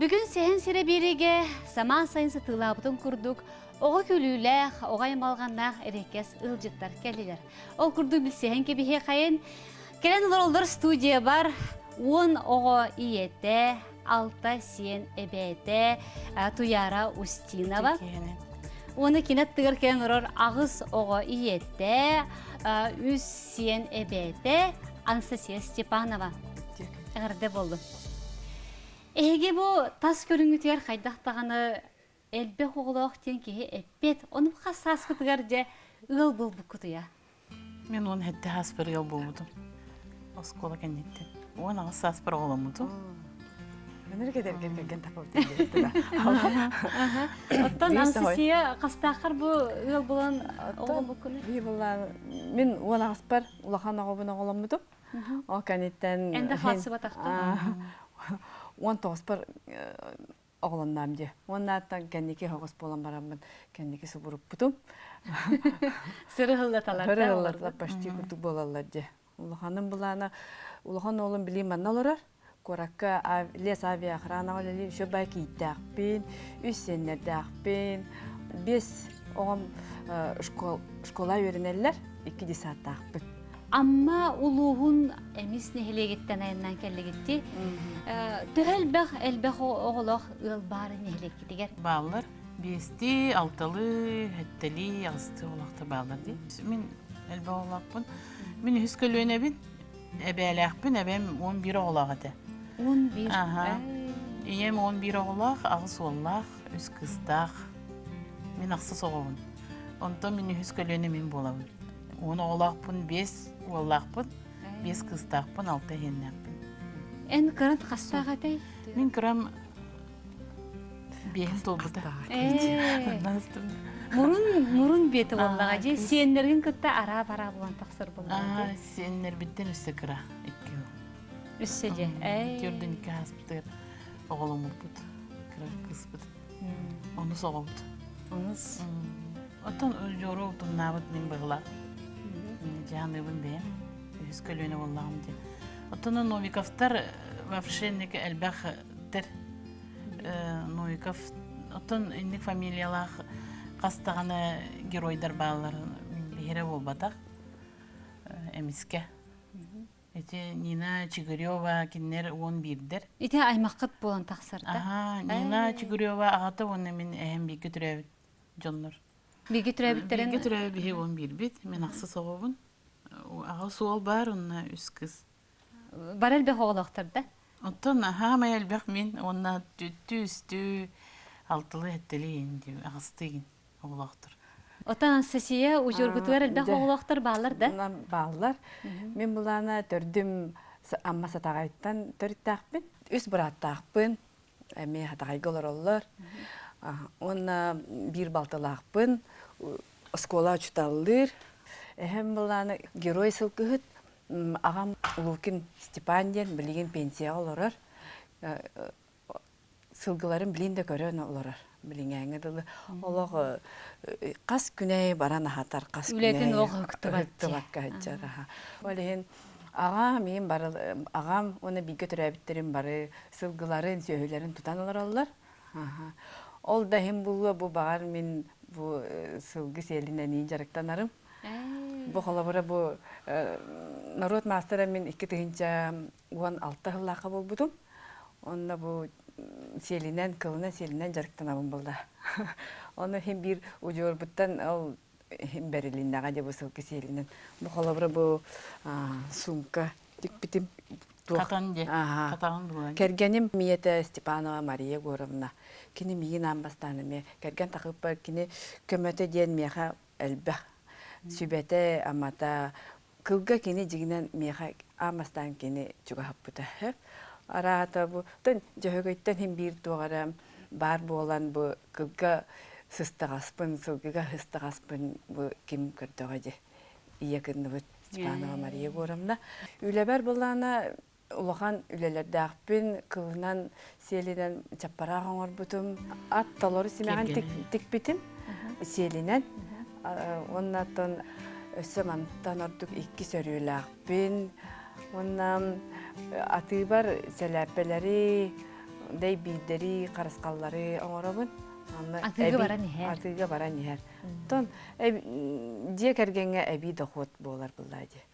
Бүгүн Сэһэн сирэ биэриигэ самаан сайын сытыылаабытын курдук оҕо күлүүлээх, оҕо аймалҕаннаах эриэккэс ыалдьыттар кэллилэр. Ол курдук билсиһэн кэбиһиэхэйин кэлэн олороллор студиябар 10 оҕо ийэтэ, алта сиэн эбээтэ Туяра Устинова. Уонна кини аттыгар кэлэн олорор аҕыс оҕо ийэтэ, үс сиэн эбээтэ Анастасия Степанова. Эҕэрдэ буоллун. Эһиги бу тас көрүҥҥүтүгэр хайдах даҕаны элбэх оҕолоох диэн киһи эппэт. Ону хас сааскытыгар дьэ ыал буолбуккутуйа? Мен 17 сааспар ыал буолбутум. Оскуола кэнниттэн. 18 сааспар оҕоломмутум. Өнөр кэдэргэн кэргэн тапабыт Оттон Анастасия хастааххар бу ыал буолан оҕоломмуккунуй? Мин 18-пар улахан оҕобун оҕоломмутум. Ол кэнниттэн Энде хаалсыбатахтар. 19-пар оҕолонноом дии. Уоннааттан кэнники оҕус буолан бараммын кэнники субуруппутум. Сырыһыллаталар. Сырыһыллаталар почти курдук буолаллар дии. Улаханым былаана улахан уолум билии манна олорор. Куоракка лес авиаохранаҕа үлэлиир үчүгэй бай кийииттээхпин, үс сиэннэрдээхпин, биэс оҕом школа үөрэнэллэр, икки десанттаахпын. Амма улууһун Эмис нэһилиэгиттэн айаннаан кэллигитти. Төһө элбэх элбэх оҕолоох ыал баар нэһилиэккитигэр? Бааллар. Биэстии, алталыы, сэттэлии, аҕыстыы оҕолоохтор бааллар дии. Мин элбэх оҕолоохпун. Мин үһүс көлүөнэбин. Эбээлээхпин, эбэм 11 оҕолоох этэ. 11? Аха. Ийэм 11 оҕолоох, аҕыс уоллаах, үс кыыстаах. Мин ахсыс оҕобун. Онтон мин үһүс көлүөнэ мин буолабын. 10 оҕолоохпун, биэс уоллаахпын, биэс кыыстаахпын, алта иһиэннээхпин. Эн кыран хастаах этэй? Мин кырам биэһин туолбута. Мурун мурун биэтэ буоллаҕа дьэ сиэннэрин кытта араа-бараа булан тахсар буоллаҕа. Сиэннэрбиттэн өссө кыра икки Өссө дьэ. Төрдүн икки ааспытыгар оҕоломмуппут кыра кыыспыт. Онус оҕобут. Онус. Оттон дьуору утумнаабыт мин быһыла. Дьаныыбын бэйэм. Үһүс көлүөнэ буоллаҕым диэн. Оттон Новиковтар вообще инник элбэхтэр. Новиков оттон инник фамилиялаах хас даҕаны геройдар бааллар биһирэ буолбатах. Эмискэ. Ити Нина Чигирева кинилэр 11-дэр. Ити аймаххыт буолан тахсар да? Аха, Нина Чигирева аҕата уонна мин эһэм бииргэ төрөөбүт дьоннор. Бииргэ төрөөбүттэрин? Бииргэ төрөөбүт биһи 11-бит, мин ахсыс оҕобун. Аҕа суол баар, онно үс кыз. Бары элбэх оҕолоохтор да? Оттон аһаамай элбэх мин уонна түттүү, үстүү, алтылыы, сэттэлии иин, аҕыстыы оҕолоохтор. Оттон Анастасия удьуоргутугар элбэх оҕолоохтор бааллар да? Бааллар. Мин былаана төрдүм Амма Сатаҕайтан төрүттээхпин. Үс бырааттаахпын. Эмиэ Хатаҕайга олороллор. Уонна биир балтылаахпын. Оскуола учууталлыыр. Эһэм былаана герой сылгыһыт. Аҕам Лукин Степан диэн билигин пенсияҕа олорор. Сылгыларын билин да көрөн олорор. Билиҥээҥҥэ дылы олох хас күнэй баран аһатар, хас Үлэтин күнэй ох ыктыбат ыктыбакка сылдьар. Ол иһин аҕам, миин бары аҕам уонна бииргэ төрөөбүттэрим бары сылгыларын, сүөһүлэрин тутан олороллор. Ол да иһин булуо бу баҕар мин бу сылгы сиэлинэн дьарыктанарым. Бу холобура бу норуот маастара мин 2016 сыллаахха буолбутум. Онно бу сиэлинэн, кылынан сиэлинэн дьарыктанабын буолла. Онно иһин биир удьуорбуттан ол иһин бэрилиннэҕэ дии бу сылгы сиэлинэн. Бу холобура бу сумка тикпитим. Хатан дии. Хатаҕын булан. Кэргэним ийэтэ Степанова Мария Егоровна. Кини миигин аан бастаан эмиэ кэргэн тахыппар кини көмөтө диэн миэхэ элбэх сүбэтэ-амата кылга кини дьиҥинэн миэхэ аан бастаан кини чугаһаппыта араата бу тон дьөһөгөйтөн иһин биир туох эрэ баар буолан бу кылга сыстаҕаспын сылгыга сыстаҕаспын бу ким көрдөҕө дии ийэ кынныбыт Степанова Мария Егоровна үлэбэр былаана улахан үлэлэрдээхпин, кылынан, сиэлинэн чаппараах оҥорбутум. Ат толору симэҕин тикпитим сиэлинэн. Уонна оттон өссө мантан ордук икки сөрүөлээхпин. Уонна атыыбар сэлээппэлэри, дэйбиирдэри, харысхаллары оҥоробун. Атыыга баран иһэр. Атыыга баран иһэр. Оттон дьиэ кэргэҥҥэ эбии дохуот буолар буллаа дии.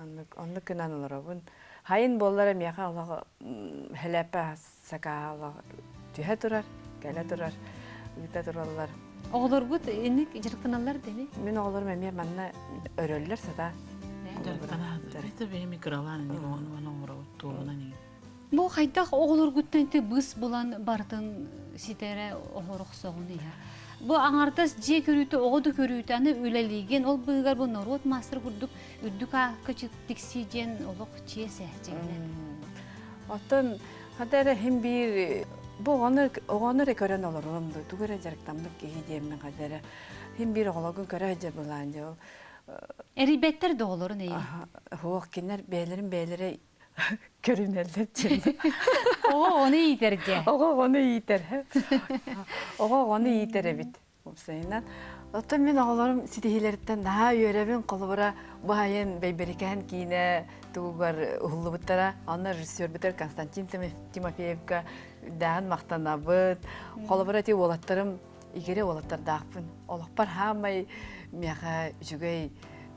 Оннук, оннук гынан олоробун. Хайын буоллара миэхэ олох хэлэппэ сакааһа түһэ турар, кэлэ турар, ыыта тураллар. Оҕолоргут инник дьарыктаналлар дени? Мин оҕолорум эмиэ манна өрөллөр сатаан. Дьарыктанаһаллар. Это бэйэм кыралаан инник оҕону оҥоробут туолунан иҥин. Бу хайдах оҕолоргуттан ити быс булан барытын ситэрэ оһор охсоҕун иһэ. Бу аҥардас дьиэ көрүүтэ, оҕо да көрүүтэ аны үлэлиигин, ол быыһыгар бу норуот маастар курдук үрдүк аакка тиксии диэн олох чиэс ээ дьиҥинэн. Оттон хата эрэ иһин биир бу оҕону оҕону эрэ көрөн олоруом дуу, тугу эрэ дьарыктаммыт киһи диэммин хата эрэ иһин биир оҕолоргун көрө сылдьар былаан дьэ ол Эрийбэттэр да оҕолорун эйи. Суох, кинилэр бэйэлэрин бэйэлэрэ көрүнэллэр диэн. Оҕо оҕону иитэр дьэ. Оҕо оҕону иитэр. Оҕо оҕону иитэр эбит. Уопсайынан. Оттон мин оҕолорум ситиһиилэриттэн наһаа үөрэбин. Холобура, бу айан Бэйбэрикээн киинэ тугугар уһуллубуттара. Онно режиссербүтэр Константин Тимофеевка даан махтанабыт. Холобура, ити уолаттарым игирэ уолаттардаахпын. Олохпор хаамай миэхэ үчүгэй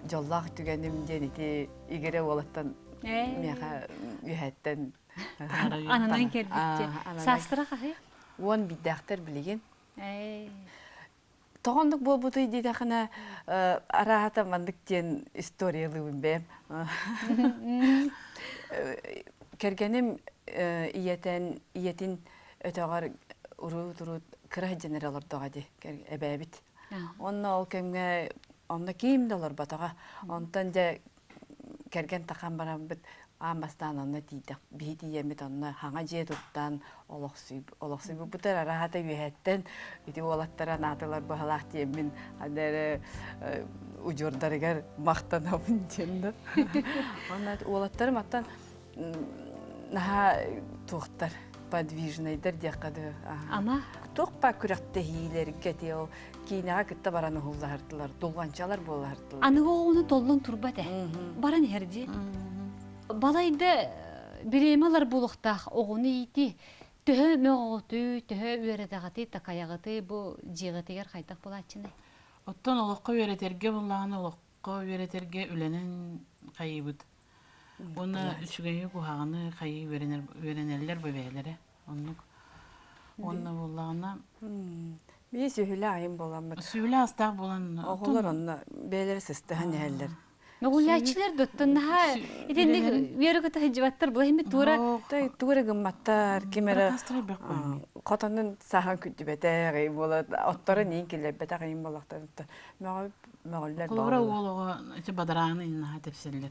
дьоллоох түгэним диэн ити игирэ уолаттан миэхэ үөһэттэн ананан кэлбит. Саастара хаһый? Уон биирдээхтэр билигин. Тоҕо оннук буолбутуй диэтэххинэ, арааһата маннык диэн историялыыбын бэйэм. Кэргэним ийэтин, ийэтин өтөҕөр уруут-уруут кыра сылдьан эрэ олордоҕо дии, эбээбит. Онно ол кэмҥэ онно ким да олорботоҕо. Онтон дьэ кэргэн тахан бараммыт аан бастаан онно тиийдэх биһи тиийэммит онно хаҥа дьиэ туттан олохсуйбуппутар араһата үөһэттэн ити уолаттара наатылар быһалаах диэммин аны эрэ удьуордарыгар махтанабын диэн да онно уолаттарым оттон наһаа туохтар подвижнайдар диэххэ дыы ама туох ба күрэхтэһиилэргэ ти ол киинэҕэ кытта баран уһуллаһыртылар дулҕанчалар буолаһыртылар аныгы оҕону толлон турбат ээ баран иһэр дии балайда бириэмэ ылар буолуохтаах оҕону иитии төһө мөҕөҕүтүй төһө үөрэтэҕитий такайаҕытый бу дьиэҕитигэр хайдах буолааччыный Оттон олоххо үөрэтэргэ буоллаҕына олоххо үөрэтэргэ үлэнэн хайыыбыт. Уонна үчүгэйи куһаҕаны хайыы үөрэнэр үөрэнэллэр бу бэйэлэрэ. Оннук. Уонна буоллаҕына Бии сүһүлэ айым буоламмыт. Сүһүлэ астаах буолан Оҕолор онно бэйэлэрэ сыстыһан иһэллэр. Мөҕүллээччилэр доттон наһаа итинник үөрэ көтө сылдьыбаттар була иһиммит туора тугу эрэ гымматтар ким эрэ хотонун саһан күрдүбэтэх ый буола отторо ниин киллэрбэтэх ыйын буолахтар мөҕүллэр Холобура уол оҕо ити бадарааны наһаа тэпсэллэр.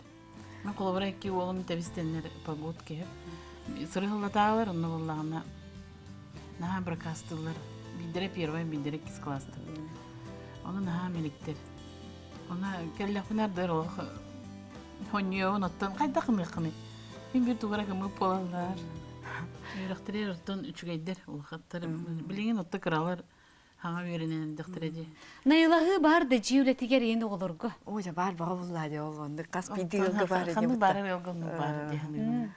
Мен холобура икки уолум тэбистэннэр погод киһи. Сырыһыллатаалар онно буоллаҕына наһаа быракаастыыллар. Биирдэрэ первай, биирдэрэ иккис класста. Ону наһаа мэликтэр. Она кэллэхпинэ ардыгар олох хонньуйабын оттон хайдах гыныаххыный? Мин биир тугу эрэ гыммыт буолаллар. Үөрэхтэригэр оттон үчүгэйдэр улахаттар. Билигин отто кыралар хаҥа үөрэнэн эрдэхтэрэ дии. Найылаһыы баар да дьиэ үлэтигэр иин оҕолорго. Оо, дьэ баар баҕа буллаа дии ол оннук хас биирдии ыалга баар Ханнык баар ыалга оннук баар дии саныыбын.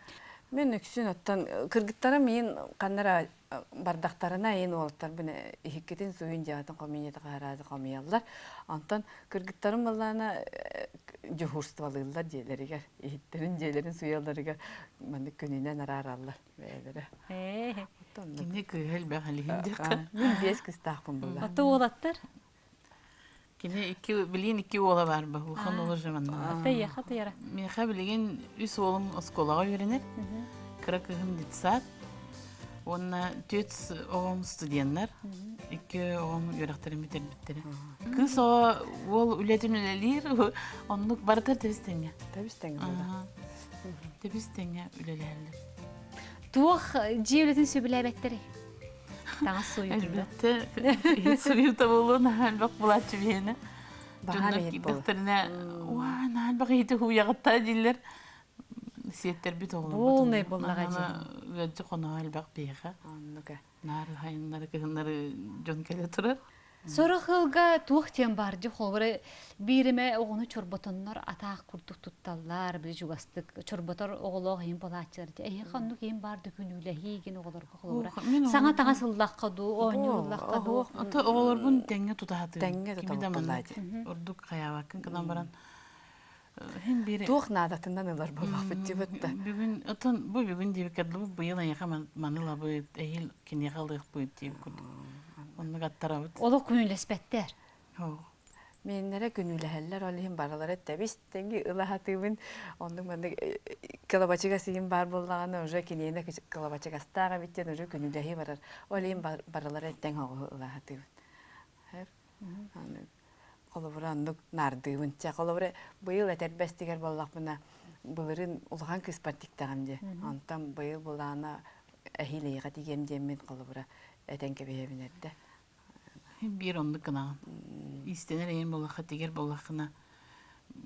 Мен үксүн оттон кыргыттарым иин ханнара бардахтарына иин уолаттарбын иһиккитин суйун дьаатын хомуйата хараады хомуйаллар. Онтон кыргыттарым баллаана дьуһуурстволыыллар дьиэлэригэр иһиттэрин дьиэлэрин суйалларыгар маннык күнүнэн араараллар. Бэйэлэрэ. Кини кыыһа элбэх илиһин диэххэ. Мин биэс кыстаахпын булла. Ата уолаттар? Кини икки, билигин икки уола баар ба, улахан уола же манна. Ата иэхэ тыйара. Миэхэ билигин үс уолум оскуолаҕа үөрэнэр. Кыра кыыһым детсад. Уонна түөрт оҕом студеннар. Икки оҕом үөрэхтэрин бүтэрбиттэрэ. Кыыс оҕо уол үлэтин үлэлиир, оннук барыта тэбис тэҥҥэ. Тэбис тэҥҥэ буолла. Тэбис тэҥҥэ үлэлэһэллэр. Туох дьиэ үлэтин сөбүлээбэттэрий? Таҥас суйуутунда. Элбэттэ иһит суйуута буолуо наһаа элбэх булааччы биһиэнэ. Баһаам Дьоннор иһит буолуо. киирдэхтэринэ уаа наһаа элбэх иһити һууйаҕыттаа дииллэр. Сиэттэрбит оҕолорбут Полный буоллаҕа дии. Ыалдьы хоноһо элбэх биһиэхэ. Оннук Наар хайыннары кыһыннары дьон кэлэ турар. Сорох ыалга туох диэн баар дии холобура биир эмэ оҕону чорботоннор атаах курдук тутталлар, били чугастык чорботор оҕолоох иһин буолааччылар дии. Эһиэхэ оннук иһин баар да күнүүлэһии оҕолорго холобура. Саҥа таҥас ыллахха дуу, оонньуу ыллахха дуу. Ото оҕолорбун тэҥҥэ тутаһатыым. Тэҥҥэ Кими да туталлар маннык ордук хайаабаккын гынан баран иһин биир Туох наадатынан ылар буоллахпыт дии да. Бүгүн отон бу бүгүн диэбиккэ дылы быйыл эйиэхэ маны ылабыт, эһиил киниэхэ ылыахпыт диэн курдук. Оннук аттарабыт. Олох күнүүлэспэттэр. Миэннэрэ күнүүлэһэллэр, ол иһин барылара тэбис тэҥи ыла сатыыбын. Оннук маннык кылабачыгас иһин баар буоллаҕына уже киниэнэ кылабачыгастаах эбит диэн уже күнүүлэһии барар. Ол иһин барылара тэҥ оҕуһу ыла сатыыбын. Холобура оннук наардыыбын. Чэ, холобура быйыл этэрбэстигэр буоллахпына былырыын улахан кыыспар тиктэҕим дии. Онтон быйыл былаана эһиил эйиэхэ тигиэм диэммин холобура этэн кэбиһэбин эрдэ. Биир оннук гынаҕын. Иистэнэр эйэн буоллахха, тигэр буоллаххына,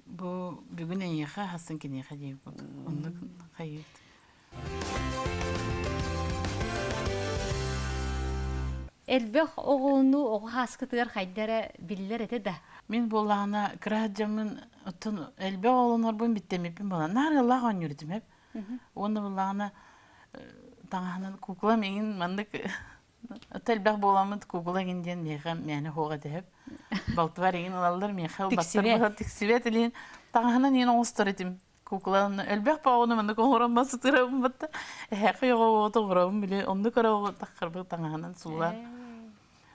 бу бүгүн эйиэхэ, хассын киниэхэ диэбит. Оннук хайыыт. Элбэх оҕону оҕо һааскытыгар хайда эрэ биллэр этэ да. Мин буоллаҕына кыра дьоммун оттон элбэх оҕолонорбун биттэммиппин буолан наар ыаллаах оонньуур этим эп. Уонна буоллаҕына таҥаһынан куклам иҥин маннык элбэх буоламмыт кукла иҥин диэн миэхэ мээнэ суох этэ Балтыбар иҥин ылаллар миэхэ ылбаттар тиксибэт илиин таҥаһынан иҥин оҥостор этим Кукланы элбэх баҕаны маннык оҥорон басытырабын батта эһээхэй оҕо оҥоробун били оннук эрэ оҕо таххарбыт таҥаһынан суулаан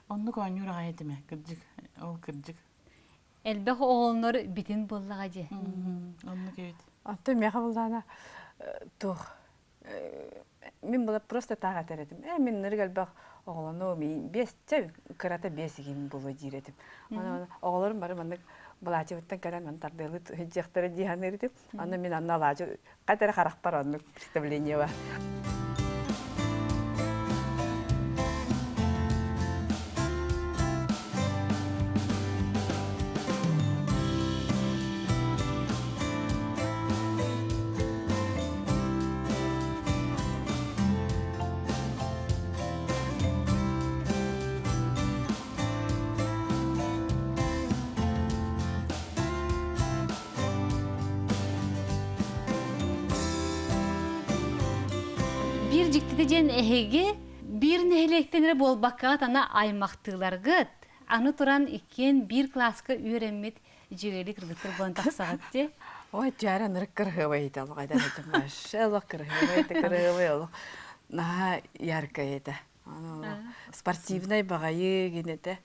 оннук оонньуур аҕай этим ээ кырдьык ол кырдьык Элбэх оҕолонор битин буоллаҕа дьэ. Оннук эбит. Оттон миэхэ буллаана туох мин была просто таах этэр этим. Э, мин нырык элбэх оҕолону биэс, чэ, кырата биэс игин буолуо диир этим. Оҕолорум бары маннык былаачыбыттан кэлэн ман тардыалыы сылдьыахтара дии саныыр этим. Аны мин анна алаадьы хат эрэ харахпар оннук представление бар. Биир дьиктитэ диэн эһиги биир нэһилиэктэн эрэ буолбаккаҕыт аны аймахтыыларгыт. Аны туран иккиэн биир кылааска үөрэммит дьүөгэлии кыргыттар буолан тахсаҕыт дии. Ой, дьара нырык кырыһыабай этэ олох айдан этим вообще олох кырыһыабай этэ кырыһыабай олох наһаа яркай этэ. Спортивнай баҕайы гин этэ.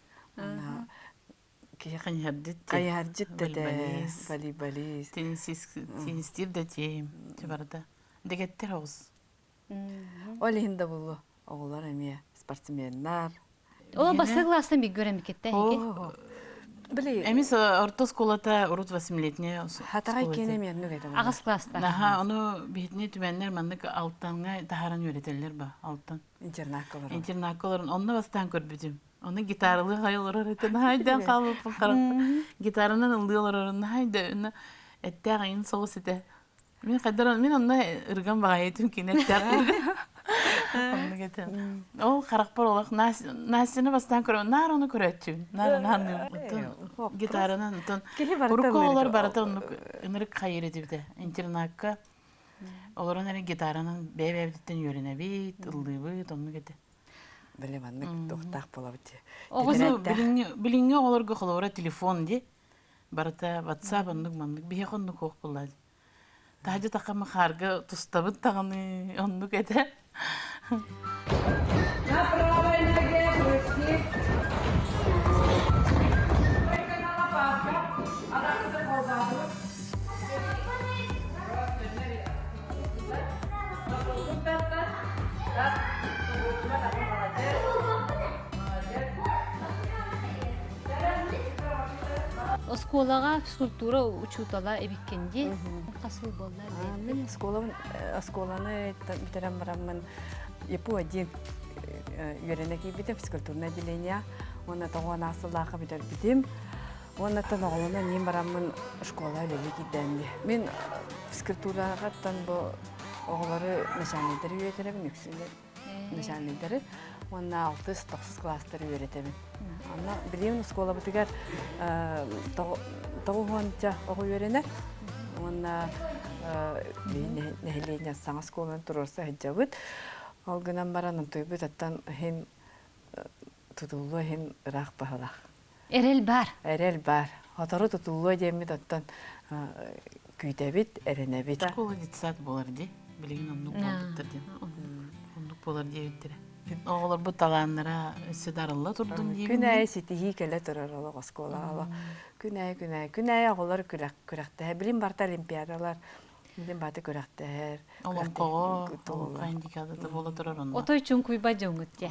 Киһи хайыһардыт Хайыһардьыт да этэ, волейболист. Теннистиир да тиэйим, барыта. Дэгеттер оҕус. Ол иһин да булу оҕолор эмиэ спортсменнар. Ол бастакы класстан бииргэ үөрэммиккиттэ эһиги? Били Эмис орто оскуолата урут восьмилетняя Хатаҕай киэнэ эмиэ оннук этэ. Аҕыс класстаах. Наһаа ону биһитини түмэннэр маннык алтанҥа таһааран үөрэтэллэр ба алтан. Интернакка олорон. Интернакка олорон онно бастаан көрбүтүм. Ону гитаралыы хай олорор этэ наһаа өйдөөн хаалбыппын харахпын. Гитаранан ыллыы олорорун наһаа өйдөөн эттээх айын соҕус этэ. Мин хайдар мин онно ыргам баҕайытым кини эттээх Оннук этэ. Ол харахпар олох Настяны бастаан көрөм, наар ону көрөөччүбүн. Наар ону саныыбын. Гитаранан онтон урукку оҕолор барыта оннук ынырык хайыр этибитэ. Интернакка олорон эрэ гитаранан бэйэ-бэйэбититтэн үөрэнэбит, ыллыыбыт, оннук этэ. Били маннык туохтаах буолабыт дии. Оҕону билиҥҥи билиҥҥи оҕолорго холобура телефон дии. Барыта WhatsApp оннук маннык биһиэхэ оннук суох буолла дии. Таһдьа тахама хаарга тустабыт даҕаны оннук этэ. На правой ноге прыжки. Только на лопатках. Арахты қолдадыңыз. Оскуолаҕа физкультура учуутала эбиккин дии. Хас сыл буолла? Мин оскуолабын оскуоланы бүтэрэн бараммын ЯПУ-1 үөрэнэ киирбитим физкультурное отделение уонна тоҕуон сыллаахха бүтэрбитим. Уонна оҕолонон иин бараммын школа үлэлии киирдэм дии. Мин физкультураҕаттан бу оҕолору начальниктары үөрэтэрэбин үксүн начальниктары. Уонна алтыс, тохсус кылаастары үөрэтэбин. Онно билигин оскуолабытыгар тоҕуһуонча оҕо үөрэнэр. Уонна нэһилиэнньэ саҥа оскуоланы туруорса сылдьабыт. Ол гынан баран онтуйбут оттон иһин тутуллуо иһин ыраах баһылаах. Эрэл баар. Эрэл баар. Сотору тутуллуо диэммит оттон күүтэбит, эрэнэбит. Школа детсад буолар дии. Билигин оннук буолбуттар диэн. Оннук буолар диэбиттэрэ. Оҕолорбут талааннара өссө да арылла турдун диибин. Күн аайы ситиһии кэлэ турар олох оскуолаҕа. Күн аайы күн аайы күн аайы оҕолор күрэхтэһэ. Билим барыта олимпиадалар Билим баты күрэхтэһэр. Олоҥхоҕо, олоҥхо индикатата буола турар онно. Отой чуҥкуйбат дьоҥҥут дьэ.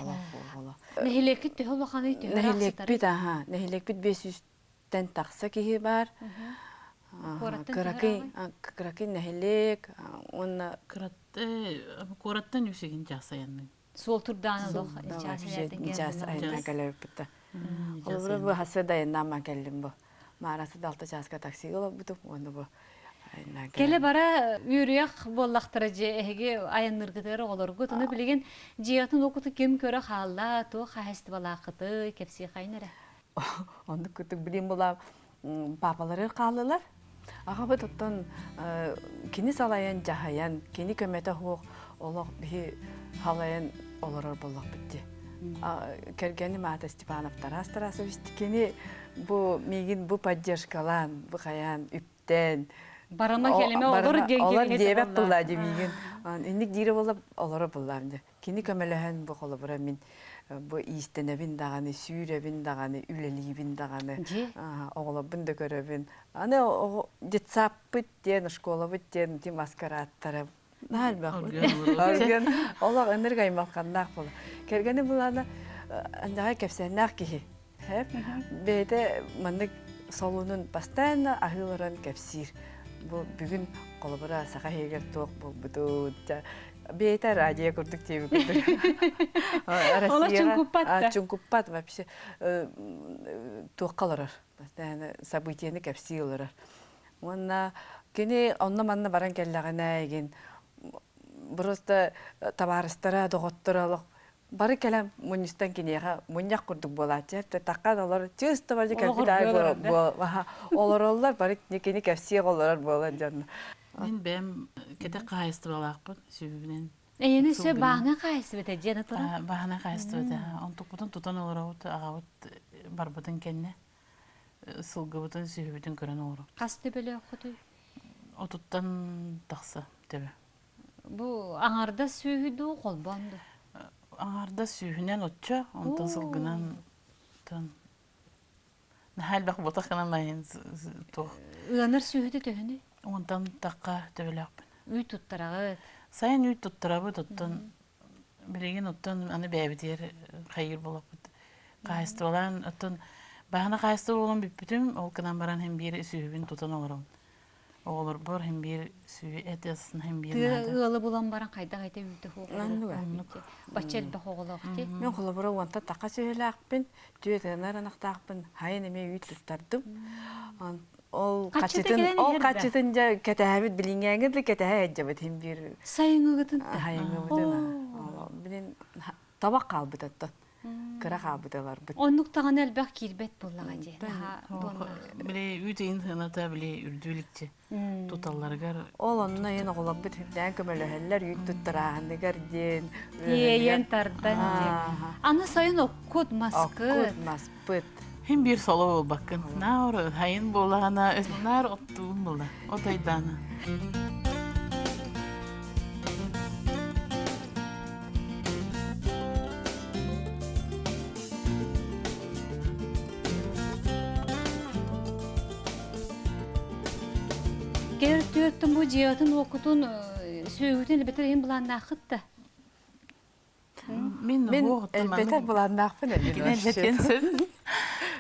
Нэһилиэккит төһө улаханый, төһө Нэһилиэкпит аха, нэһилиэкпит 500-тэн тахса киһи баар. Кыракый кыракый нэһилиэк уонна Куораттан үсүгүн чаасайанныҥ. Суол турдаан олох чаас айаннаан кэлэбиппит Холобура бу хасса да айаннаан кэллим бу. Маарасы да алта чааска таксига олорбутум уонна бу Кэлэ бара үөрүйэх буоллахтара дьэ эһиги айанныыргытыгар оҕолоргут. Ону билигин дьиэҕитин уокуту ким көрө хаалла, туох хаһаайыстыбалааххытый, кэпсиэхэйин эрэ. Оннук кытык билим була папалары хааллылар. Аҕабыт оттон кини салайан, дьаһайан, кини көмөтө суох олох биһи халайан олорор буоллахпыт дии. Кэргэним аата Степанов Тарас Тарасович кини бу миигин бу поддержкалаан, бу хайаан үптэн Барама келеме олор диэн олор диэбэт буолла дии миигин. Инник диирэ буолла олоро буллаам дии. Кини көмөлөһөн бу холобура мин бу иистэнэбин даҕаны, сүүрэбин даҕаны, үлэлиибин даҕаны, оҕолорбун да көрөбүн. Аны детсаппыт диэн, школабыт диэн ити маскарааттара наһаа элбэх. Оргүөн олох ынырык аймалханнаах буола. Кэргэним булаана андаҕай кэпсээннээх киһи. Бэйэтэ маннык солунун постоянно аһыы олорон кэпсиир. Бу бүгүн холобура саха иһигэр туох буолбутун, бэйэтэ радио курдук диэбит курдук. Олох чуҥкуппат да. Чуҥкуппат вообще туохха олорор. Постоянно событиены кэпсии олорор. Уонна кини онно-манна баран кэллэҕинэ игин просто табаарыстара, доҕотторо олох бары кэлэн мунньустан киниэхэ мунньах курдук буолааччы. Таккан олор чыыс бары кэлбит олороллор, бары кини кэпсиэх олорор буолан дьонно. Мин бэйэм кэтэх хаһаайыстыбалаахпын сүбүбүнэн. Эйэни сө бааһына хаһаайыстыбата диэн туран. Бааһына хаһаайыстыбата. Онтукпутун тутан олоробут, аҕабыт барбытын кэннэ сылгыбытын, сүһүбүтүн көрөн олоробут. Хас төбөлөөххүтүй? Отуттан тахса төбө. Бу аҥардас сүөһү дуу, холбоон дуу? Аҥардас сүүһүнэн оччо, онтон сылгынан наһаа элбэх буотах гынан айын туох. Ыанар сүөһүтэ төһөнүй? Онтон тахха төбөлөөхпүн. Үүт туттараҕыт? Сайын үүт туттарабыт, оттон билигин оттон аны бэйэбитигэр хайыыр буолаппыт. Хаһаайыстыбалаан оттон баһана хаһаайыстыба буолан бүппүтүм, ол гынан баран иһин биир сүөһүбүн тутан олоробун. Оҕолорбор иһин биир сүөһү эт асын иһин биир Тыа наада. ыалы булан баран хайдах этэ үүтэ суох Оннук. Бачча элбэх оҕолоох дии. Мин холобура уонта таха сүөһүлээхпин, түөрт ынар ынахтаахпын, хайын эмиэ үүт туттардым. Ол хаччытын ол хаччытын дьэ кэтэһэбит билиҥҥээҥи да кэтэһэ сылдьабыт иһин биир Сайыҥҥыгытын сайыҥҥыбытын билин табах хаалбыт оттон кыра хаалбыт ыларбыт. Оннук даҕаны элбэх киирбэт буоллаҕа дии. Били үүт ыйын сыаната били үрдүү иликчи туталларыгар Ол онно иһин оҕолорбут үрдээн көмөлөһөллөр үүт туттарааһыныгар диэн Тиэйэн тардан диэн. Аны сайын оккут, маскыт. Оккут, маспыт. Хин биир соло буолбаккын. Наар хайын буолаҕына наар оттуун була. От айдаана. Кэр түөртүн бу дьиэтин уоккутун сүөһүтүн элбэтэр иһин былааннааххыт да? Мин Мин элбэтэр былааннаахпын элбэтиэн сөп.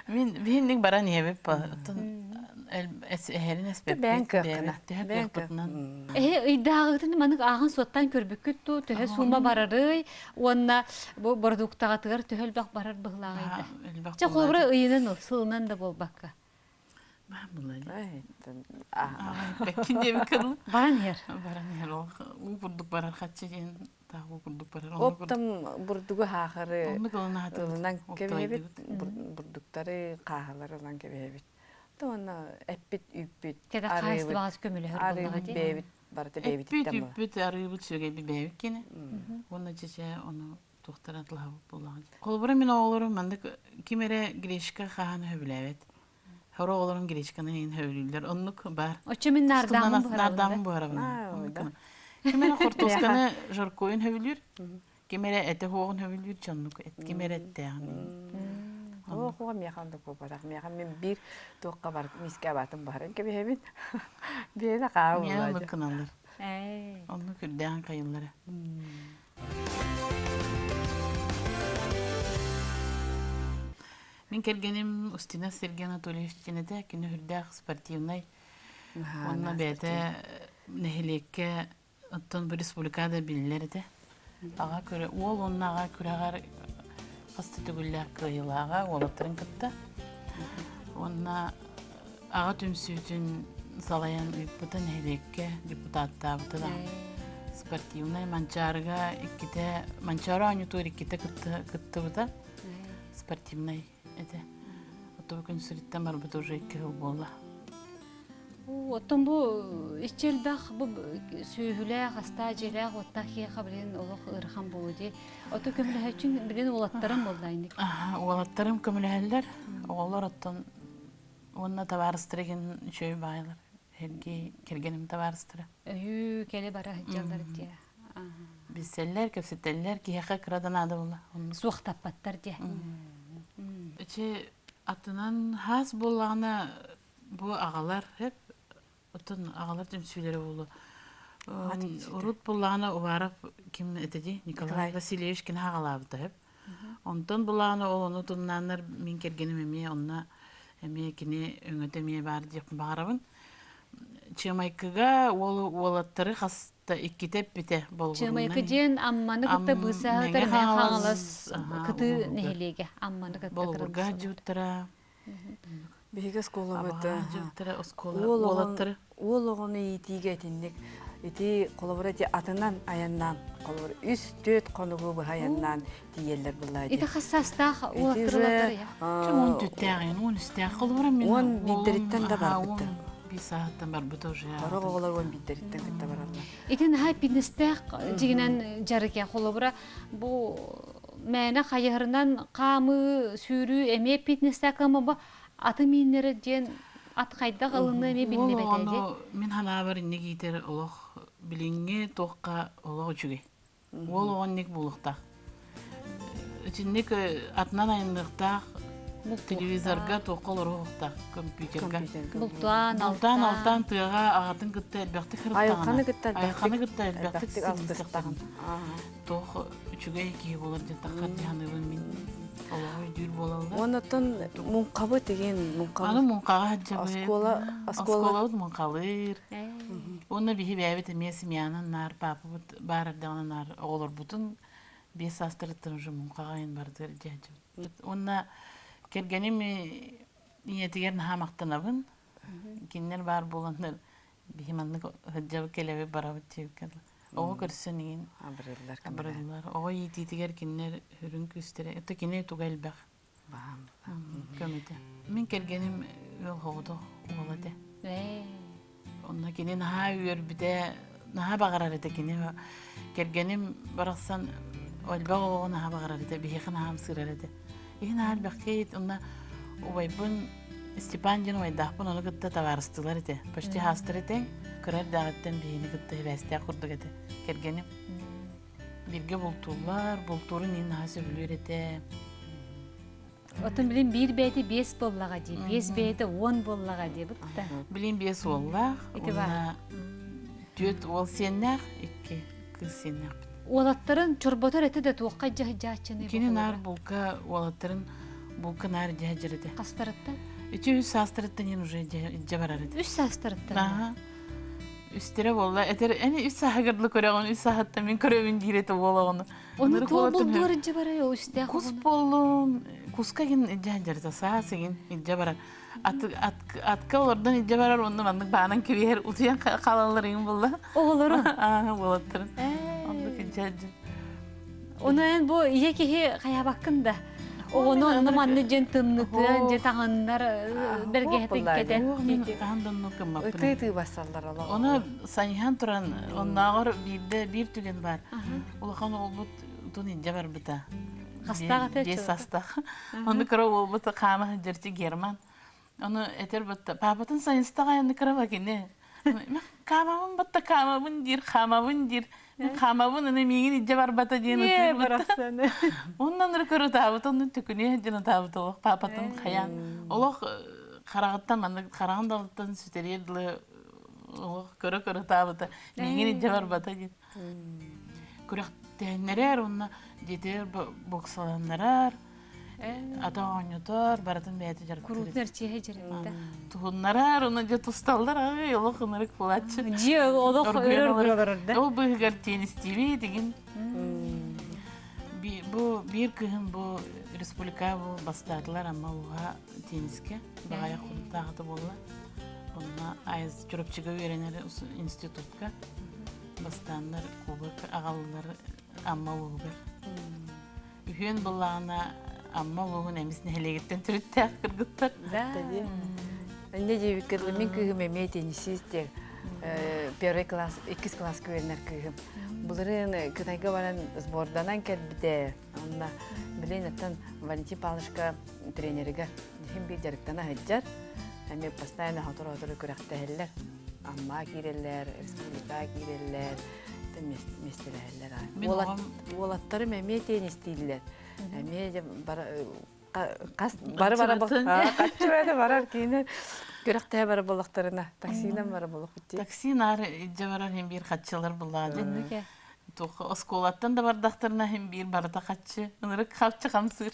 Мин биһинник баран иһэбип оттон эһэрин эспэппит. Бэйэн кыаххына. Төһө кыахпытынан. Эһи ыйдааҕытын манык ааҕан суоттаан көрбүккүт дуу, төһө суума барарый уонна бу бородууктаҕытыгар төһө элбэх барар быһылааҕый да. Чэ холобура ыйынан сылынан да буолбакка. Бэккин диэбиккин Баран иһэр. Баран иһэр ол. бурдук барар хаччы диэн таах уу курдук барар. Оптом бурдугу хаахары Оннук ылынан ылынан кэбиһэбит, бурдуктары хааһылары ылан кэбиһэбит. Уонна эппит, үүппүт, Кэтэх арыыбыт, хаһаайыстыбаҕа көмөлөһөр буоллаҕа арыыбыт дии. бэйэбит барыта Эппит, бэйэбититтэн буолар. үүппүт, арыыбыт, сүөгэйбит бэйэбит киэнэ. Уонна чэчэ ону туохтарын атылаһабыт буоллаҕа дии. Холобура мин оҕолорум маннык ким эрэ гречка хаһан сөбүлээбэт. Хоро оҕолорум гречканы иһин сөбүлүүллэр. Оннук баар. Оччо мин наардааммын буһарабын Наардааммын буһарабын. Ким эрэ хортуосканы жаркойун сөбүлүүр, ким эрэ этэ хуоҕун сөбүлүүр, дьоннук ким эрэ эттээҕин. Туох хуоҕа миэхэ оннук буолбатах. Миэхэ мин биир туохха бар миискэ абаатын буһаран кэбиһэбин. Биэнэ хаа Миэхэ буолла. оннук гыналлар. Оннук үрдээҕин хайыллара. Мин кэргэним Устина Сергей Анатольевич диэн этэ. Кини үрдээх спортивнай уонна бэйэтэ нэһилиэккэ оттон бу республикада биллэр этэ. Аҕа көрө уол уонна аҕа күрэҕэр хас да төгүллээх кыайыылааҕа уолаттарын кытта. Уонна аҕа түмсүүтүн салайан ыыппыта нэһилиэккэ депутаттаабыта да спортивнай Манчаарыга иккитэ Манчаары оонньуутугар иккитэ кыттыбыта спортивнай этэ. Оттон күн сириттэн барбыта уже икки сыл буолла. Оттон бу иччи элбэх бу сүөһүлээх, астаах дьиэлээх, уоттаах киһиэхэ билигин олох ыарахан буолуо дии. Ото көмөлөһөөччүҥ билигин уолаттарым буолла инник. Уолаттарым көмөлөһөллөр. Оҕолор оттон уонна табаарыстара игин үчүгэй баайлар. Сергей кэргэним табаарыстара. Өйүү кэлэ бара сылдьаллар дии. Билсэллэр, кэпсэтэллэр, киһиэхэ кыра да наада буолла. Суох таппаттар дии. Эчи атынан хаас буоллаҕына бу аҕалар хеп оттон аҕалар түмсүүлэрэ буолуо. Урут буоллаҕына Уваров ким этэ дии Николай Васильевич кини аҕалаабыта хеп. Онтон булааны ол ону туннааннар мин кэргэним эмиэ онно эмиэ кини өҥөтө эмиэ баар диэхпин баҕарабын. Чыамайкыга уол уолаттары хаста иккитэ эппитэ болҕурунан. Чыамайкы диэн Амманы кытта быысаһытар Мэҥэ Хаҥалас кытыы нэһилиэгэ Амманы кытта Болугурга дьуттара Биһиги оскуолабыт оскуола уолаттары уол оҕону иитиигэ итинник ити холобура ити атынан айаннаан холобур үс түөрт хонугу быһа айаннаан тиийэллэр буллаа Ити хас саастаах уолаттар я? Он түттээҕин, он үстээх холобура мин он биирдэриттэн да барбыта. Биир сааһыттан барбыта уже. Сорох оҕолор он биирдэриттэн кытта бараллар. Ити наһаа пиннестээх дьигинэн дьарык холобура бу мээнэ хайыһарынан хаамыы, сүүрүү эмиэ фитнестээх кыамма аты мииннэрэ диэн ат хайдах ылыныа эмиэ биллибэтэ дии. Мин ханаабар инник иитэр олох билиҥҥи туохха олох үчүгэй. Уол оҕо инник буолуохтаах. Итинник атынан айанныахтаах телевизорга туохха олоруохтаах компьютерга. Бултаан, алтаан, алтаан тыаҕа аҕатын кытта элбэхтик сырыттаҕына. Айылҕаны кытта айылҕаны кытта элбэхтик алтыстаҕына. Туох үчүгэй киһи буолар диэн таххар дьаһаныбын мин олоҕу өйдүүр буолаллар. Оннотон муҥхабыт игин муҥхабыт. Аны муҥхаҕа сылдьабыт. Оскуола оскуолабыт муҥхалыыр. Уонна биһи бэйэбит эмиэ семьянан наар паапабыт баар эрдэҕинэ наар оҕолорбутун биэс саастарыттан уже муҥхаҕа айан бардыр дьаһдьыбыт. Уонна кэргэним ийэтигэр наһаа махтанабын. Кинилэр баар буоланнар биһи маннык сылдьабыт кэлэбит барабыт диэбиккэ Оҕо көрсөн иҥин абырыллар абырыллар. Оҕо иитиитигэр кинилэр сүрүн күүстэрэ. Это кини туга элбэх. Көмөтө. Мин кэргэним ыал соҕотох уол этэ. Онно кини наһаа үөрбүтэ, наһаа баҕарар этэ кини. Кэргэним барахсан элбэх оҕоҕо наһаа баҕарар этэ, биһиэхэ наһаа ымсыырар этэ. Иһин наһаа элбэхкэ онно убайбын Степан диэн убайдаахпын, ону кытта табаарыстыылар этэ. Почти хаастар этэ. Кыра эрдээҕиттэн биһини кытта сибээстээх курдук этэ. Кэргэним. Бииргэ бултууллар, бултуурун иһин наһаа сөбүлүүр этэ. Оттон билин биир бэйэтэ биэс буоллаҕа дии, биэс бэйэтэ уон буоллаҕа дии бутта. Билин биэс уоллаах, уонна түөрт уол сиэннээх, икки кыыс сиэннээхпит. Уолаттарын чорботор этэ да туохха дьаһыдьааччыный Кини наар булка уолаттарын булка наар дьаһдьар этэ. Хастарыттан? Ити үс саастарыттан иһин уже дьэ барар этэ. Үс саастарыттан? Аха. Үстэрэ буолла. Этер эни үс сааһыгар көрөҕүн, үс сааһыттан мин көрөбүн диир этэ уол оҕону. Ону туох булдуор дьэ барай ол үстээх Кус буоллун, куска гин дьаһдьар саас игин илдьэ барар. Атка олордон илдьэ барар онно маннык баанан кэбиһэр утуйан хаалаллар иҥин булла. Оҕолору? Аа, уолаттарын. Оннук илдьэ Ону эн бу ийэ киһи хайаабаккын да. Оҕону онно манны дьэн тымнытыан, дьэ таҥыннар бэргэһэтин кэтэн. Хаһан да оннук гыммаппын. Ытыы-ытыы бассаллар олох. Ону сайыһан туран, оннооҕор биирдэ биир түгэн баар. Улахан уолбут тун илдьэ барбыта. Хастаах этэ? Биэс састаах. Ону кыра уолбут хаама сылдьарчы Герман. Ону этэр батта, папатын сайынстаҕа айанны кыраба кини. Хаамабын батта хаамабын диир, хаамабын диир. Хаамабын аны миигин илдьэ барбата диэн ытыыр барахсаны. Оннан ыры көрүтаабыт, оннун төкүнүө диэн ытаабыт олох папатын хайаан. Олох хараҕыттан маннык хараҕын далыттан сүтэриэр дылы олох көрө-көрө ытаабыта. Миигин илдьэ барбата диэн. Күрэхтэһиннэрэр уонна дьиэтигэр боксаланнарар, ата оонньотор, барытын бэйэтэ дьарыктыыр. Куруутун эрчиэһэ дьарыкта. Туһуннарар, уонна дьэ тусталлар, ай, олох ынырык буолааччы. Дьиэ олох өрөр олорор да. Ол быыһыгар теннистиибит игин. Бу биир кыһын бу республика бу бастаатылар Амма улууһа теннискэ баҕайы хонуктааҕыта буолла. Онно АЭС Чурапчыга үөрэнэр институтка бастааннар кубок аҕаллар Амма улууһугар. Үһүөн былаана Амма улууһун эмис нэһилиэгиттэн төрүттээх кыргыттар. Да. Инне диэбиккэ дылы мин кыыһым эмиэ теннисист диэн первый класс, иккис класска үөрэнэр кыыһым. Былырыын Кытайга баран сборданан кэлбитэ. Онно билин оттон Валентин Павловичка тренеригэр иһин биир дьарыктана сылдьар. Эмиэ постоянно сотору-сотору күрэхтэһэллэр. Амма киирэллэр, республика киирэллэр, миэстэлэһэллэр. Уолаттарым эмиэ теннистииллэр. Эмиэ хас бары бара хаччы барар киинэ күрэхтэһэ бара буоллахтарына таксинан бара буолуохпут Такси наар илдьэ барар иһин биир хаччылар буллаады. Туох оскуолаттан да бардахтарына иһин биир барыта хаччы, ынырык хапчы хамсыыр.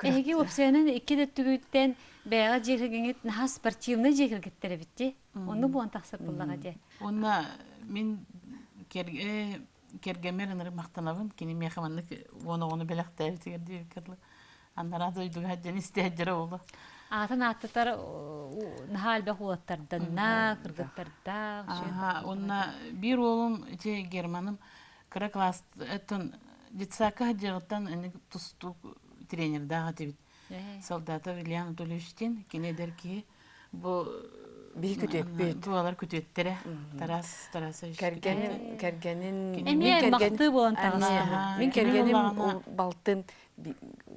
Эһиги уопсайынан икки да өттүгүттэн бэйэҕэ дьиэ кэргэҥҥит наһаа спортивнай дьиэ кэргэттэр эбит дии. Онну буолан тахсар буоллаҕа дии. Уонна мин кэргэммэр ынырык махтанабын. Кини миэхэ маннык уон оҕону бэлэхтээбитигэр диэбиккэ дылы. Анараа дойдуга сылдьан истээддэрэ буолла. Аатын ааттатар наһаа элбэх уолаттарданна, кыргыттардаах. Аха, уонна биир уолум ити Германым кыра класстан детсадка сылдьыаҕыттан ини тустуук тренердаах этибит. Солдатов Илья Анатольевич диэн кини эдэр киһи бу Биһи күтүөппүт. Туолар күтүөттэрэ Тарас Тарасович Кэргэнин кэргэнин Эмиэ махтыы буолан таҕыста. Мин кэргэним балтын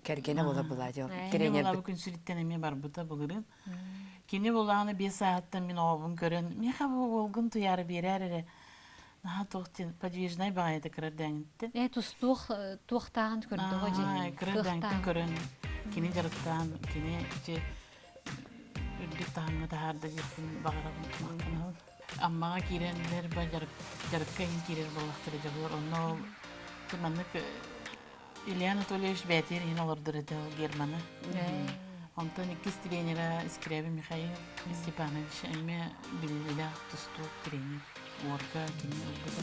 кэргэнэ буола была дьол тренер күн сириттэн эмиэ барбыта былырыын. Кини булааны биэс сааһыттан мин оҕобун көрөн, миэхэ бу уолгун туйаары биэрээр эрэ Наһаа туох диэн подвижнай баҕайыта кыра эрдээҥиттэн. Ээ тустуох туохтааҕын көрдөҕө дьэ. Кыра эрдээҥиттэн көрөн кини дьарыктаан кини ити үрдүк таһымҥа таһаарда диэхпин баҕарабын махтанабын. Аммаҕа киирэннэр ба дьарыкка иһин киирэр буоллахтара дьоһуор. Онно ол маннык Илья Анатольевич бэйэтигэр иһин олордор этэ ол Германы. Онтон иккис тренера Скрябин Михаил Степанович эмиэ биллиилээх тустуук тренер. Уорга кини ылбыта.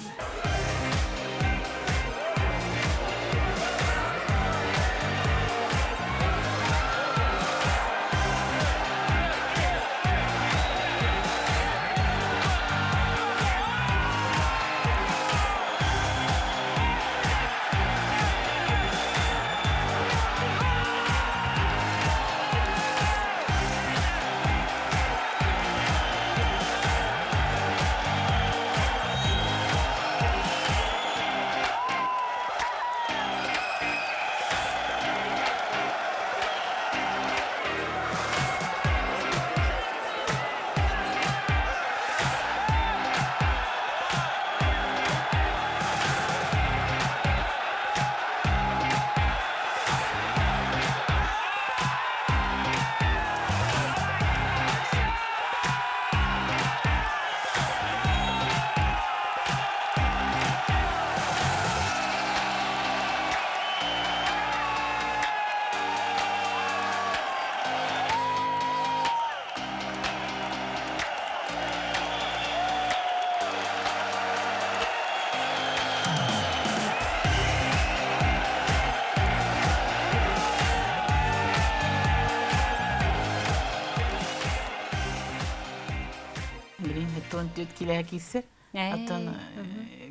84 килэһэ киирсэр. Оттон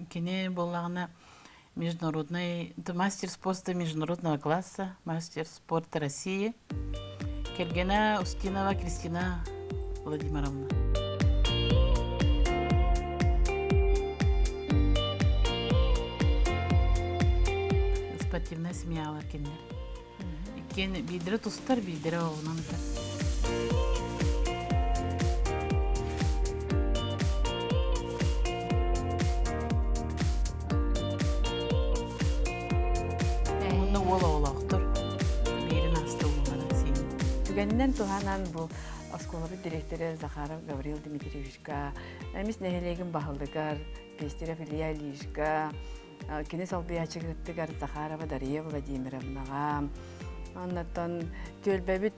кини буоллаҕына международный мастер спорта международного класса, мастер спорта России. Кэргэнэ Устинова Кристина Владимировна. Спортивная семьялар кинилэр. Иккиэн биирдэрэ тустар, биирдэрэ оҕунан ытар. Уонна уол оҕолоохтор биирин ааста ууллара сиэн. Түгэнинэн туһанан бу оскуолабыт дириэктэрэ Захаров Гаврил Дмитриевичка, эмис нэһилиэгин баһылыгар Пестерев Илья Ильичка, Кини солбуйааччыгыттыгар Захарова Дария Владимировнаҕа, оннуттан түөлбэбит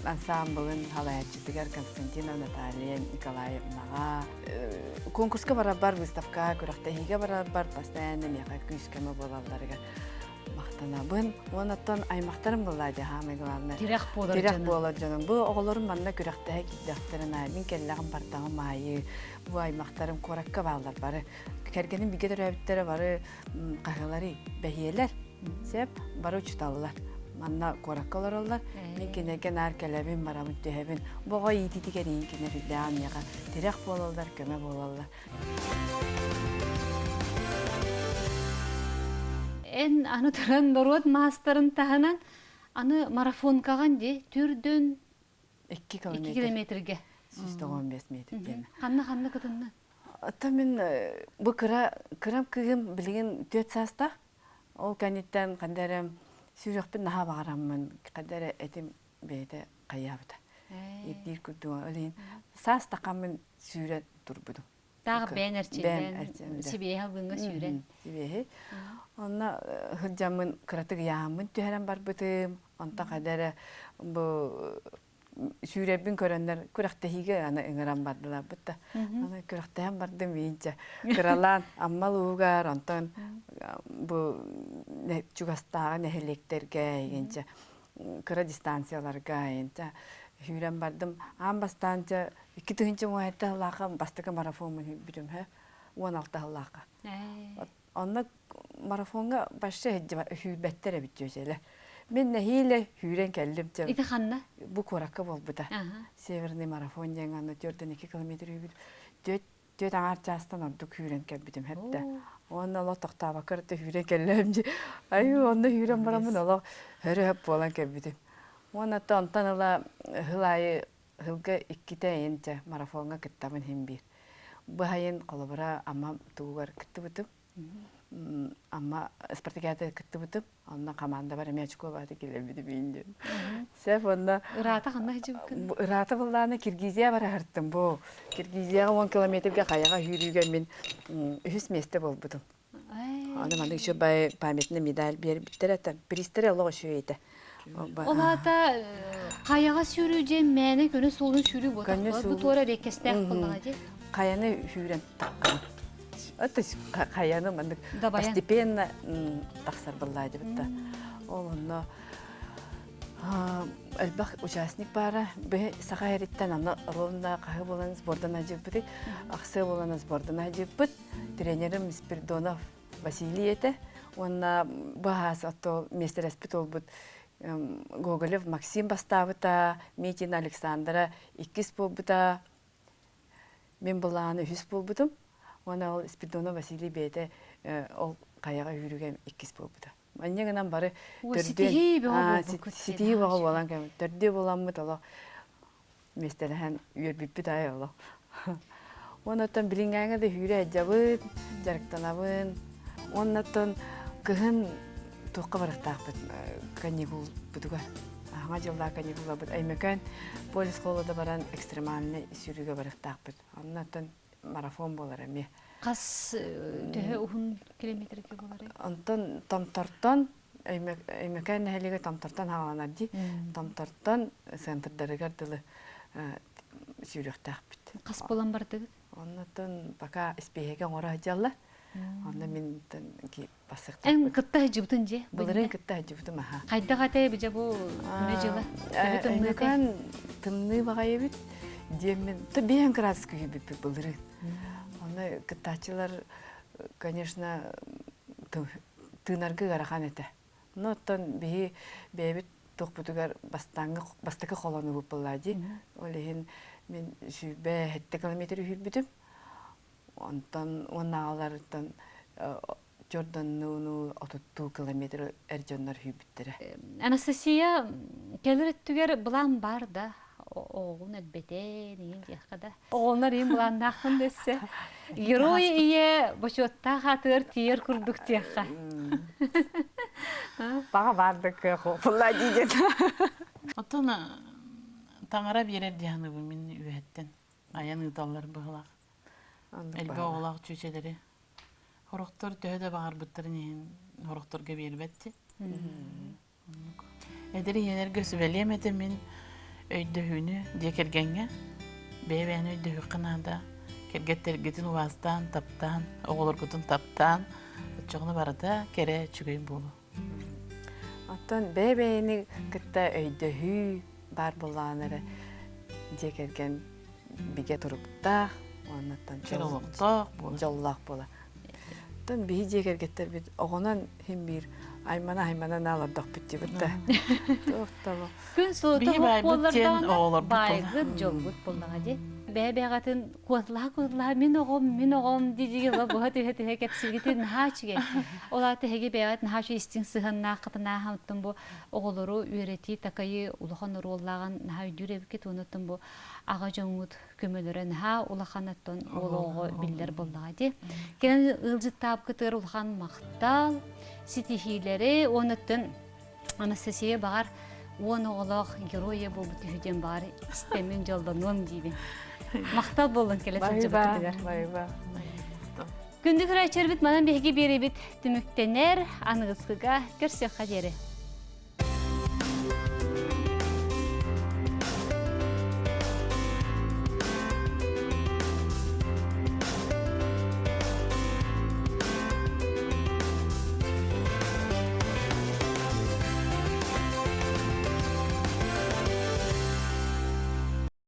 ансаамбылын салайааччытыгар Константинова Наталья Николаевнаҕа конкурска барарбар, выставка күрэхтэһиигэ барарбар постоянно миэхэ күүс-көмө буолалларыгар махтанабын. Уоннаттан аймахтарым буолла дии самое главное. Тирэх буолар Тирэх буолар дьонум. Бу оҕолорум манна күрэхтэһэ киирдэхтэрин аайы, мин кэллэҕим бардаҕым аайы бу аймахтарым куоракка бааллар бары. Кэргэним бигэ төрөөбүттэрэ бары хаһыалары бэһиэлэр, сөп, бары учуталлар. Манна куоракка олороллор. Мин кинилэргэ наар кэлэбин, барабын, түһэбин. Бу оҕо иитиитигэр иин кинилэр үрдээҕин миэхэ тирэх буолаллар, көмө буолаллар. Эн аны туран норуот маастарын таһынан аны марафонкаҕын дии түрдүн 2 2 километрге 195 метр диэн. Ханна ханна кытынна? Оттон мин бу кыра кырам кыыһым билигин түөрт саастаах. Ол кэнниттэн ханна эрэ сүүрүөхпүн наһаа баҕараммын, ханна эрэ этим бэйэтэ хайаабыта. Ирдиир курдук. Ол иһин саас тахаммын сүүрэн турбутум. Таах бэйэн эрчиллэн, сибиэһи алгыҥҥа сүүрэн. Сибиэһи. Онно сылдьаммын кыратык ыйааһыммын түһэрэн барбытым. Онтон ханна эрэ бу сүүрэрбин көрөннөр күрэхтэһиигэ аны ыҥыран бардыларбыт да. Аны күрэхтэһэн бардым иинчэ. Кыралаан Амма улуугар, онтон бу чугастааҕы нэһилиэктэргэ иинчэ кыра дистанцияларга иинчэ сүүрэн бардым. Аан бастаан дьэ 2000 уһайта сыллаахха бастакы марафоммун сүүрбүтүм һэ 16 сыллаахха. Онно марафоҥҥа вообще сүүрбэттэр эбит дьүөдьэлэ. Мин нэһиилэ сүүрэн кэллим. Ити ханна? Бу куоракка буолбута. Северный марафон диэн аны 4-2 километр үүбүт. Түөрт түөрт аҥаар чаастан ордук сүүрэн кэлбитим хэттэ. Уонна олох тохтообокко эрэ сүүрэн кэллэм дии. Айуу, онно сүүрэн бараммын олох өрө буолан кэлбитим. Уонна онтон ыла сыл аайы Сылга иккитэ эйэнчэ марафоҥҥа кыттабын иһин биир. Быһайын холобура Амма тугугар кыттыбытым. Амма спартакиадыгар кыттыбытым. Онно командабар эмиэ очко бааты киллэрбитим иин диэн. Сөп онно Ыраата ханна сылдьыбыккын? Ыраата быллаана Киргизия бараһартым бу. Киргизияҕа 10 километрга хайаҕа сүүрүүгэ мин үһүс миэстэ буолбутум. Аны маннык еще памятный медаль биэрбиттэр этэ. Бириистэрэ олох үчүгэй этэ. Ол аата хайаҕа сүүрүү диэн мээнэ көнө суолун сүүрүү буолбатах. Бу туора эриэккэстээх буоллаҕа дии. Хайаны сүүрэн таххан. То есть хайаны маннык постепенно тахсар буоллаа дебитта. Ол онно элбэх участник баара. Бу саха эриттэн аны ровно хаһы буолан сбордан ажыппыт, ахсыы буолан сбордан ажыппыт. Тренерим Спиридонов Василий этэ уонна баһаас отто миэстэлэспит уолбут Гоголев Максим бастаабыта, Митина Александра иккис буолбута, мин былааны үһүс буолбутум. Уонна ол Спиридонов Василий бэйэтэ ол хайаҕа үүрүгэ иккис буолбута. Манньа гынан бары ситиһии бөҕө буолбуккут. Ситиһии бөҕө буолан төрдүө буоламмыт олох миэстэлэһэн үөрбүппүт аайы олох. Уоннаттан билиҥҥээҥҥэ да сүүрэ сылдьабыт, дьарыктанабын. Уоннаттан кыһын туохха барыахтаахпыт каникулбутугар. Аһаҥа дьыллаах каникулларбыт Өймөкөөн полис холода баран экстремальнай сүүрүүгэ барыахтаахпыт. Оннуттан марафон буолар эмиэ. Хас төһө уһун километрга буоларый? Онтон Томтортон Өймөкөөн нэһилиэгэ Томтортон хааланар дии. Томтортон центрдарыгар дылы сүүрүөхтээхпит. Хас буолан бардыгыт? Оннотон пока испииһэгэ оҥоро сылдьаллар. Онно мин бассыктаах. Эн кытта сылдьыбытын дьиэ? Былырыын кытта сылдьыбытым аха. Хайдах этэй бу дьэ бу күнэ дьыла? Төһө тымныы Өймөкөөн тымныы баҕайы эбит. Диэммин, то биэһин кыраадыс күүһүйбүппүт былырыын. Онно кыттааччылар, конечно, тыынарга ыарахан этэ. Но оттон биһи бэйэбит туохпутугар бастааҥҥы бастакы холонуубут буолла дии. Ол иһин мин 107 километр үһүрбүтүм. Онтон уоннааҕыларыттан дьордоннууну отуттуу километр эр дьоннор үһүйбүттэрэ. Анастасия, кэлэр өттүгэр былаан бар да оҕоҕун элбэтэн иин диэххэ да. Оҕолор иин былааннаахпын дэссе. Герой ийэ бочуоттаах аатыгар тиийэр курдук диэххэ. Баҕа баардык кыах диидин. Оттон таҥара биэрэр дии саныыбын мин үөһэттэн. Айан ыыталлар быһылаах. Элбэх оҕолоох чүөчэлэри. Хорохтор төһө да баҕарбыттарын иһин хорохторго биэрбэтти. Эдэр ийэлэргэ сүбэлиэм этэ мин өйдөһүүнү дьиэ кэргэҥҥэ бэйэ-бэйэни өйдөһүөххэ наада. Кэргэттэргитин убаастаан, таптаан, оҕолоргутун таптаан, оччоҕуна барыта кэрэ, үчүгэй буолуо. Оттон бэйэ-бэйэни кытта өйдөһүү баар буоллаҕына эрэ дьиэ кэргэн бигэ туруктаах уоннаттан олохтоох буолар. Дьоллоох буолар. Оттон биһи дьиэ кэргэттэрбит оҕонон иһин биир аймана-аймана наалардахпыт диэбит да. Күн суоту буоллардаҕына баайгыт дьолгут буоллаҕа дии. Бэйэ-бэйэҕитин куоталаһа-куоталаһа мин оҕом, мин оҕом дии буһа түһэ-түһэ кэпсииргитин наһаа үчүгэй. Ол аата эһиги бэйэҕит наһаа үчүгэй истиҥ сыһыаннааххытынааһа оттон бу оҕолору үөрэтии, такайыы улахан оруоллааҕын наһаа өйдүүр эбиккит уонна оттон бу аҕа дьоҥҥут көмөлөрө наһаа улахан оттон уол оҕоҕо биллэр буоллаҕа дии. Кэлэн ыалдьыттаабыкытыгар улахан махтал, ситиһиилэри уонна оттон Анастасия баҕар уон оҕолоох геройа буолбут үһү диэн баҕар истэммин дьоллонуом диибин. Махтал буоллун кэлэ сылдьыбыккытыгар. Күндү көрөөччүлэрбит манан биһиги биэрэбит түмүктэнэр аныгыскыга көрсүөххэ диэри.